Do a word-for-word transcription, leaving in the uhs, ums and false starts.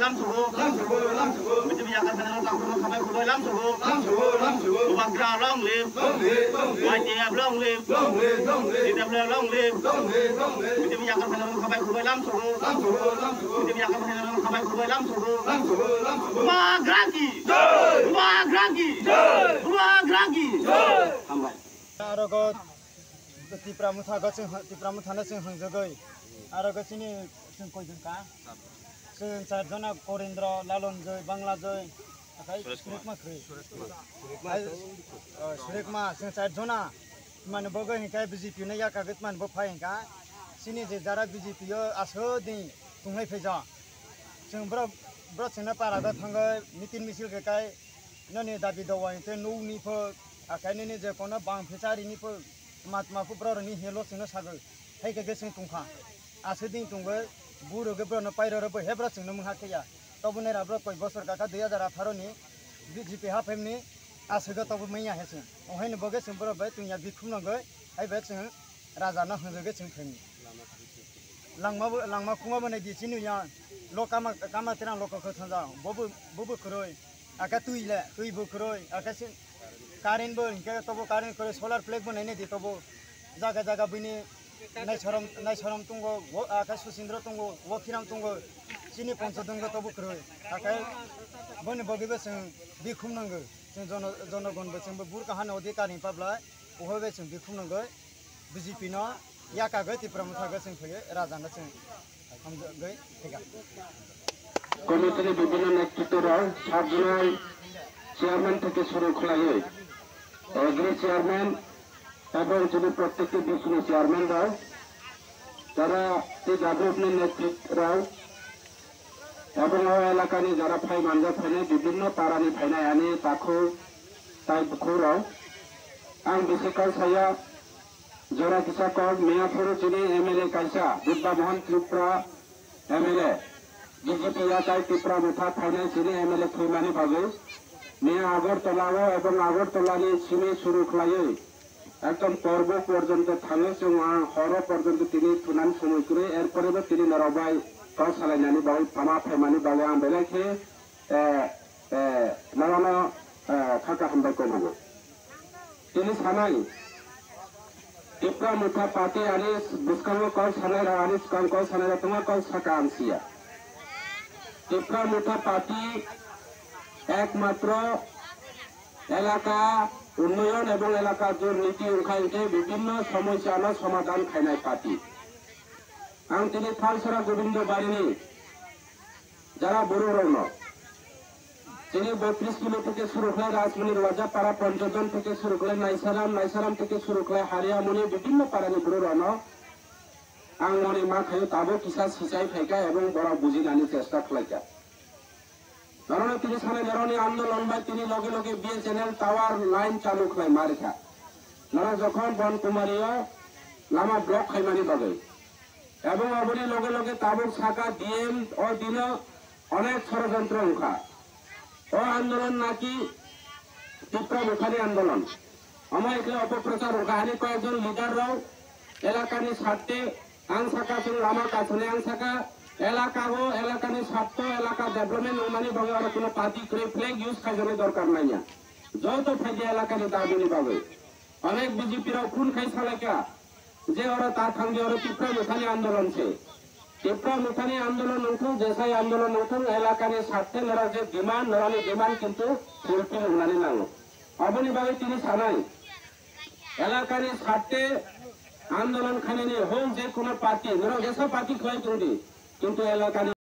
Lam sugo, lam sugo, lam sugo. B J P yakar khana rok tangkhung khabai khubai lam sugo. Lam sugo, lam sugo. Bubagra long live. Long live, long live. Y T F long live. Long live, long live. T W F long live. Long live, long live. B J P yakar khana rok khabai khubai lam sugo. Lam sugo, lam sugo. B J P yakar khana rok khabai khubai lam sugo. Lam sugo, lam sugo. Bubagra ki. Jai. Bubagra ki. Jai. Bubagra ki. Jai. Hambai. Aro go Tipra Motha go chwng, Tipra Motha no chwng hwngjagwi. Aro go chini chwng koi jwn ka? Chwng char jona, Korendra, Lalonjoi, Banglajoi, akai Suresh Kumar. Surekma khri. Suresh Kumar. Ai, oh, Surekma, chwng char jona. Mani bo go hinkai B J P no yakagwi mani bo phai hinka. Chini je jara B J P o aswk din tunglai phaija. Chwng bro, bro chwngno para go thangwi meeting misil khe kai. Nini dabi dawa hwnkhe nukni pho, akai nini je kono bang phichari ni pho, matma pho borok ni helo chwngno sagwi, hai khe khe chwng tongkha. Aswk din tongwi, buro khe borokno pairoro bo he borok chwngno mungha khe ya. Tobo nera borok koi bosor kakha dui hajar atharo ni B J P haphaimni aswk khe tobo manya he chwng. Ohaini bo khe chwng borok bai tungya bikhum nangwi, hai bai chwng raja no hwnjagwi chwng phaimni. Langma bo, langma khungma bo nai di chini ya. Lo kama, kama terang lo kokho thanja. Bobo, bobo kwrwi. Aka twi le, twi bo kwrwi. Aka sin current bo, hingke tobo current kwrwi, solar plate bo nai nai di tobo. Jaga jaga bini nai sorom, nai sorom tungo, wo, aka Susindro tungo, wo khiram tungo. Chini poncho dunggo tobo kwrwi. Aka boni bogi bo chwng bikhum nango. Chwng jono, jonogon bo chwng bo bur kahani odhikar ni pabla. Uhoi bai chwng bikhum nangwi B J P no yakagwi Tipra Motha gwi chwng phaiwi raja no chwng hamjagwi thika. Committee ni bibhinno netritwrok, sabjwnai chairman theke suru khlaiwi, agri chairman ebong chini prottekti bisuni chairman rok, tara T W F ni netritrok, Abo o elakani jara phai manjak phainai bibinno parani phainai ani takhuk tai bukhukrok. Ang bisi kok saya, jora kisa kok, miyaphuru chini M L A kaisa, Dibba Mohan Tripura M L A, B J P yatai Tipra Motha phainai chini M L A thwimani bagwi. Miya Agartala o ebong Agartala ni simi suru khlaiwi, ekdom korbo porjonto thangwi chwng ang horo porjonto tini thunan somoi kwrwi, erpore bo tini norok bai kok salainani bagwi tama phaimani bagwi ang belai khe, eh, eh, norokno, eh, kha kaham bai kobogo. Tini sanai, Tipra Motha Party ani bwskango kok sanai rok, ani swkang kok sanai rok tongma kok saka ang siya. Tipra Motha Party ekmatro elaka unnoyon ebong elaka durniti wngkha hinkhe bibinno somosyano somadhan khainai party. Ang tini Thalsora Gobindo Barini jara borok rokno, tini botris kilo theke suru khlai Rajmoni Rwajapara Ponchodon theke suru khlai Naisaram, Naisaram theke suru khlai Hariamoni bibinno parani borok rokno ang moni ma khaio tabuk kisa sichai phaikha ebong borok bujinani chesta khlaikha. Norokno tini sanai norokni andolon bai tini loge loge B S N L tower line chalu khlai ma rikha. Norok jokhon Bon Kumari o lama block khaimani bagwi. Ebong aboni loge loge tabuk saka D M o dino onek sorojontro wngkha. O andolon naki Tipra Mothani andolon. Omo ekhe opoprochar wngkha, ani koyekjon leader rok elakani sarte ang saka chwng lama kasuni, ang saka elaka o elakani sarto, elaka development wngmani bagwi oro kuno party kwrwi flag use khaijani dorkar nangya. Joto phaidi elakani dabini bagwi. Onek B J P rok phone khai salaikha je oro ta thangdi, oro Tipra Mothani andolon se. Tipra Mothani andolon wngthung, jesai andolon wngthung, elakani sarte norok je demand, norokni demand kintu fulfill wngnani nango. Aboni bagwi tini sanai, elakani sarte andolon khainani hok je kuno party, norok jesa party khlai tongdi, kintu elakani